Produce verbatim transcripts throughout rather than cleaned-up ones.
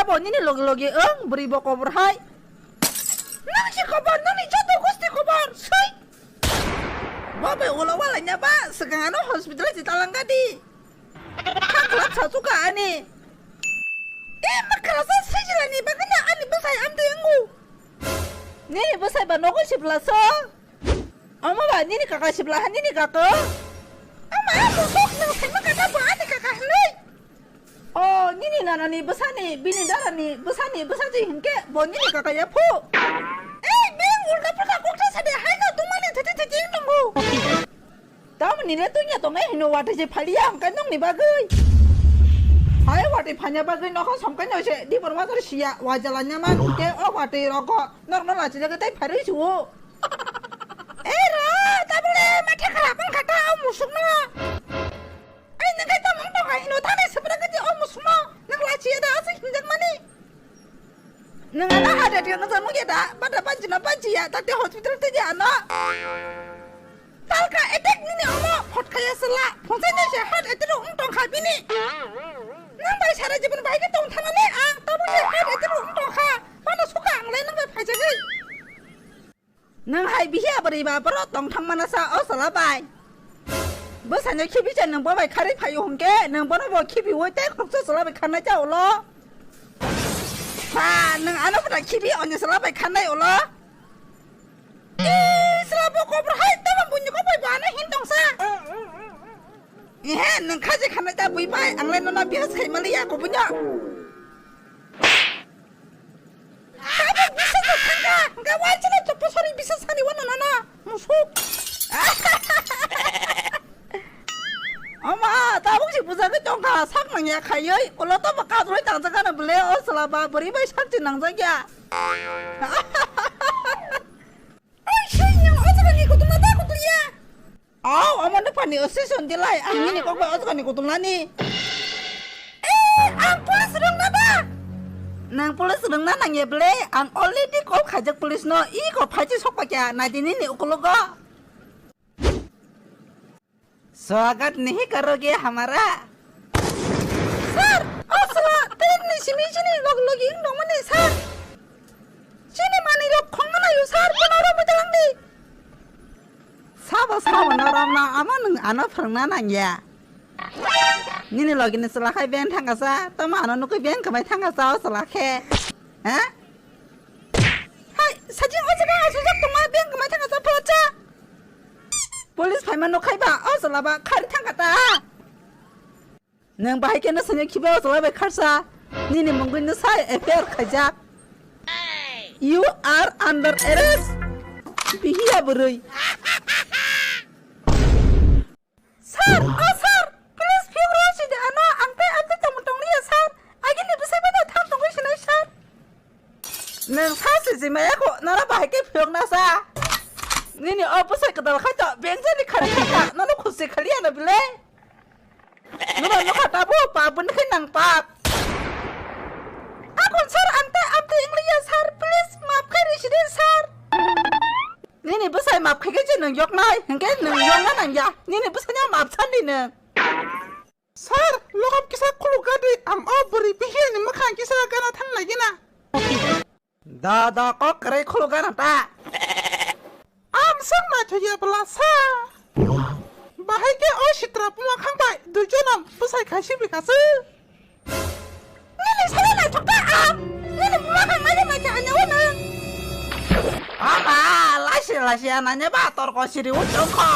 Bo nini logi logi wng bwrwi bo kobor hai. Nang si kobor, nini joto gosti kobor, sui. Bo bai ulo wala nya ba, swkang ano hospital si talangka di. Kha khlap sa suka ani. E ma khlasa sijilani bagwi na ani bwsai amtwi wngu. Nini bwsai ba nogo sibla so. Omo ba nini kaka sibla ha nini kaka. Ama musuk nang saima kaka bo ani kaka hinwi. O nini nanani bwsani bini darani bwsani bwsaji hinkhe bo nini kaka ya phu. Ei beng ulta pulta kokthai sade haino tungmani thiti thiti tongo. Tamoni le tunya tongnai hino watwi se phaliya hwnkhe nokni bagwi. Hai watwi phanya bagwi nokho somkai no se dibor wajar siya wajalanya man hwnkhe o watwi rokho norokno lachilagwi tei pharwi suo. Ei ro, tabole matha kharap wngkha ta o musukno. Ai nang kai tamo wngtong hai hino thani sibra gati o musukno nang lachiya da aswk hinjakmani. Nang ano heart attack no jamu ya da bata banchi no banchi ya tate hospital te ya ano. Talka attack nini omo photkaya sela phonsaini se heart attack wngtong kha bini. Nang bai sara jibon bai ke tong thanani ang tabole heart attack wngtong kha. Mano suka ang le nang bai phaijagwi. Nwng hai bihiya bwrwi ba borok tong thang mana sa o chwla bai. Bwsano khibi cha nwng bo bai kharwi phaio hwnkhe nwng bono bo khibiui tei khoroksa chwla bai kharnai cha ulo. Ha nwng ano bwta khibi onyo chwla bai kharnai ulo. Ee chwla bo kobor hai tamo buini kok bai bo ano hin tong sa. Ehe nwng khaji kharnai cha bui bai ang le nono bihas khai maliya kubuino. Abo bisas no thangkha, hwnkhe wansana choppa sori bisas sani wano nono, musuk. Oma, tabuk si bujagwi tongkha, sak nangya khaiwi, ulo tobo kadroi tangjak gana bwle, o chwla ba bwrwi bai sakchi nangjak ya. Oi, sui, nwng o jaga ni kutung na da kutung ya? Aw, omo nokphani osi son dilai, ang nini kok bai o jaga ni kutung nani. Eh, ang police rwngna da? Nang police rwngna nangya bwle, ang already call khaijak police no, i kok phaiji sokpakya, naidi nini ukulogo. Swagat nahi karoge hamara? Sir, o sala, train ni simi chini log logi wng tongmani, sir. Chini manwi rok khongma naio, sir, bono oro bwchalangdi. Sabo, sabo, norokno amo nwng ano phwrwngna nangya. Nini logini chwla khai ben thangkasa, tamo ano nukui ben kwmai thangkasa o chwla khe. Ha? Hai, sajing o jaga asujak tongma ben kwmai thangkasa phalcha. Police phaima nukhai ba, o chwla ba khari thangkha ta. Nwng bahai khe no sanya khibi o chwla bai kharsa. Nini mungwi no sai F I R khaijak. You are under arrest. Bihiya bwrwi. Sir, oh sir, please phiyok rw si de ano ang tei amtwi tongmung tong liya sir. Agini bwsai bai no thang tongwi sinai sir. Nwng sa sijimaya kho, noro bahai khe phiyokna sa. Nini o bwsai kwtal khai to, benjani khari khai ta, nono khusi khali ano bile. Nono nokha tabo pap bwni khai nang pap. Akon sir, ang tei amtwi wng liya sir, please map khai rw si de sir. Nini bwsai map khai khe je nwng yoknai, hwnkhe nwng yokna nangya. Nini bwsai no map sandi nwng. Sir, lokam kisa khuluk gadi, ang o bwrwi bihiyani mwkhang kisa gana thanglai gina. Da, da, kok kwrwi khuluk gana ta. Ang swk naithokya bwla sa. Bahai khe o sitra buma khang bai dui jona bwsai khai sibi kha se. Nini salo naithok ta ang. Nini buma khang naikhe naikhe anya o nwng. Ama, laisi laisi ananya ba torko siri o chongkho.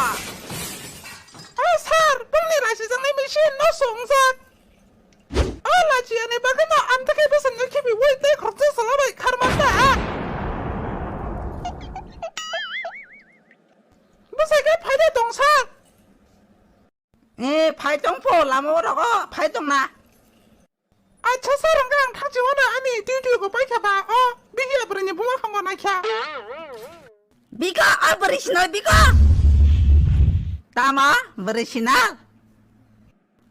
O sir, bongni laisi jangni machine no songjak. O lachi ani bagwi no amtwkhe bwswk no khibi ui tei khoroksa sala bai kharma ta. Bwsai khe phaida tong sir. E, phai tong pho, lama o rogo phai tong na. Acha sir, hwnkhe ang thangchi wano ani duty go paikha ba, o bihiya bwrwini buma khango naikha. Bigo, o bwrwi sinal bigo. Tamo bwrwi sinal?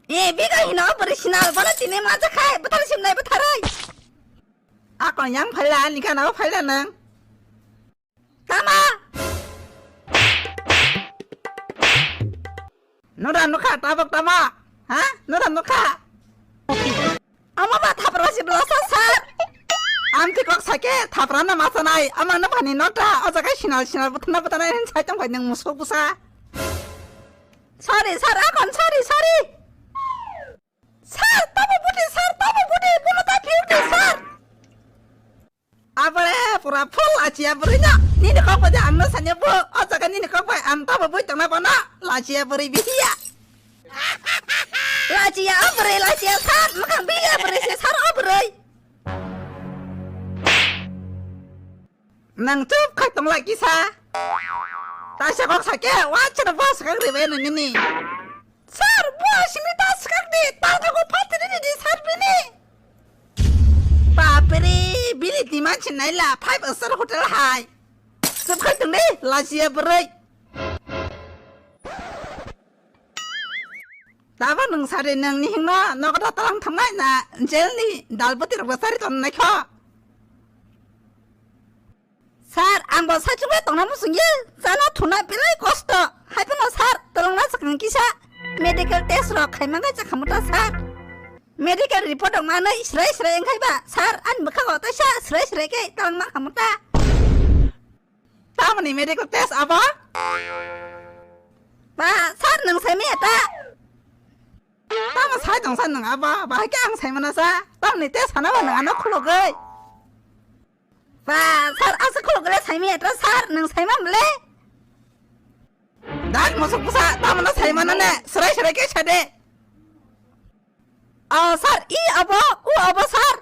E, bigo hino o bwrwi sinal, bono tini ma jakhai, bwthar simnai bwtharwi. Akon yang phaila, ani khana o phaila nang. Tamo? Nora nukha tabok tamo? Ha? Nora nukha? Ama ba thapra si bwlasa sir. Amtwi kok sake thapra na masanai. Ama no phani nota. O jaga sinal sinal bwthana bwthana hin sai tong phai nang musuk bwsa. Sorry sir, akon sorry, sorry. Sir, tamo buti sir, tamo buti, bono ta phiu di sir. Abare pura full achia bwrwi no. Nini kok bai ang no sanya bo. O jaga nini kok bai ang tamo bui tongna bono. Lachia bwrwi bihiya. Lachia o bwrwi lachia sir, mwkhang bihiya bwrwi se sir o bwrwi. Nang chup khai tong lai kisa. Taisa kok sake, wa chana bo sakang ribai no nini. Sir, bo simi ta sakang di, ta jago phatri di sir bini. Bapre, bini demand sinai la, five star hotel hai. Chup khai tong di, lachia bwrwi. Tabo nwng sari nwng ni hingno nogo da talang thangnai na jail ni dalbati rok sari ton naikho. Sir, ang bo saichung bai tongna muchung ye, chana thuna belai kosto. Hai phano sir, tolongna chakang kisa medical test rok khaima gai chakhamuta sir. Medical report rok manwi srai srai wngkhai ba sir, ani bwkhago taisa srai srai khe tolongna khamuta. Tamoni medical test abo? Ba, sir, nwng saimaya ta? Tamo sai tong sa nwng abo? Bahai khe ang saimana sa. Tamoni test sana ba nwng ano khulogwi. Ba, sir, asa khulogwi saimaya ta, sir, nwng saima mle? Dak musuk busa, tamoni saimana ne, srai srai khe sade. Ah, sir, i abo, u abo, sir.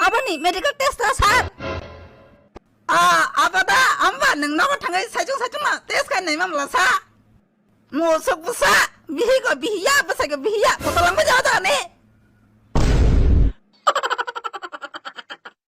Aboni medical test ta, sir. Ah, abo da, amba nwng nogo thangwi saichung saichung no test khai naima mla sa. Musuk busa, bihigo bihiya, bwsaigo bihiya, kotolang bai